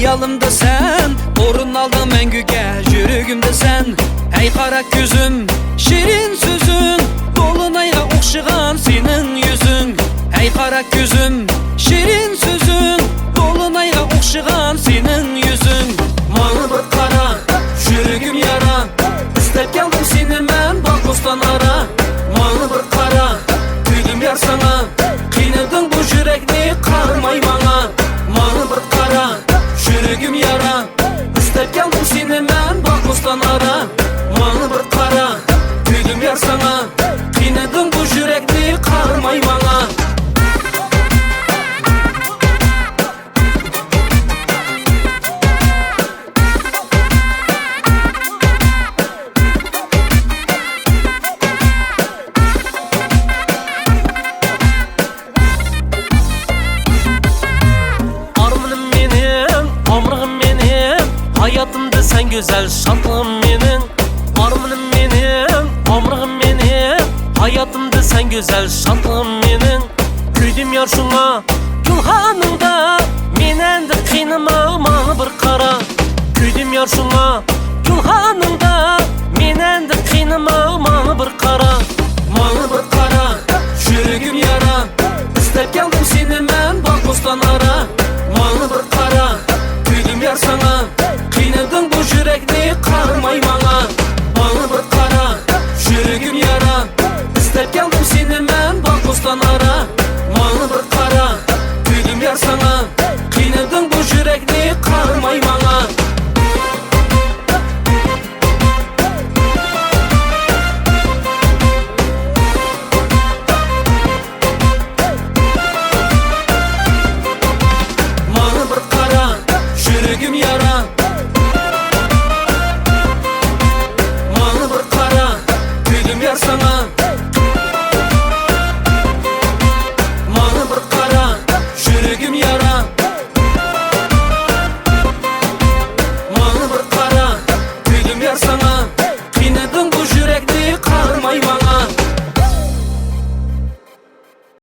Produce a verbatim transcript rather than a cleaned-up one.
خىيالىمدا سەن ئورۇن ئالدىڭ مەڭگۈگە يۈرىكىمدە سەن. ھەي قارا كۆزۈم، شېرىن سۆزۈڭ، دولۇنايغا ئوخشىغان سېنىڭ يۈزۈڭ. ھەي قارا كۆزۈم، شېرىن سۆزۈڭ، دولۇنايغا ئوخشىغان سېنىڭ يۈزۈڭ. ماڭا بىر قارا، يۈرىكىم يارا، ئىزدەپ كەلدىم سېنى مەن باغ بوستان ئارا. ماڭا بىر قارا، كۆيدۈم يار ساڭا، قىينىدىڭ بۇ يۈرەكنى قارىماي ماڭا. ماڭا بىر قارا، يۈرىكىم يارا، ئىزدەپ كەلدىم سېنى مەن باغ بوستان ئارا. ماڭا بىر قارا، كۆيدۈم يار ساڭا، قىينىدىڭ بۇ يۈرەكنى قارىماي ماڭا. ئارمىنىم مېنىڭ، ئامرىغىم مېنىڭ، ھاياتىمدا سەن گۈزەل شادلىقىم مېنىڭ. ئارمىنىم مېنىڭ، ئامرىغىم مېنىڭ، ھاياتىمدا سەن گۈزەل شادلىقىم مېنىڭ. كۆيدۈم يار شۇڭا گۈلخانىڭدا، مېنى ئەمدى قىينىما، ماڭا بىر قارا. كۆيدۈم يار شۇڭا گۈلخانىڭدا، مېنى ئەمدى قىينىما، ماڭا بىر قارا. ماڭا بىر قارا، يۈرىكىم يارا، ئىزدەپ كەلدىم سېنى مەن باغ بوستان ئارا. ماڭا بىر قارا، كۆيدۈم يار ساڭا، قىينىدىڭ بۇ يۈرەكنى قارىماي ماڭا. ماڭا بىر قارا، يۈرىكىم يارا، ئىزدەپ كەلدىم سېنى مەن باغ بوستان ئارا. ماڭا بىر قارا، كۆيدۈم يار ساڭا، قىينىدىڭ بۇ يۈرەكنى قارىماي ماڭا. ماڭا بىر قارا، يۈرىكىم يارا،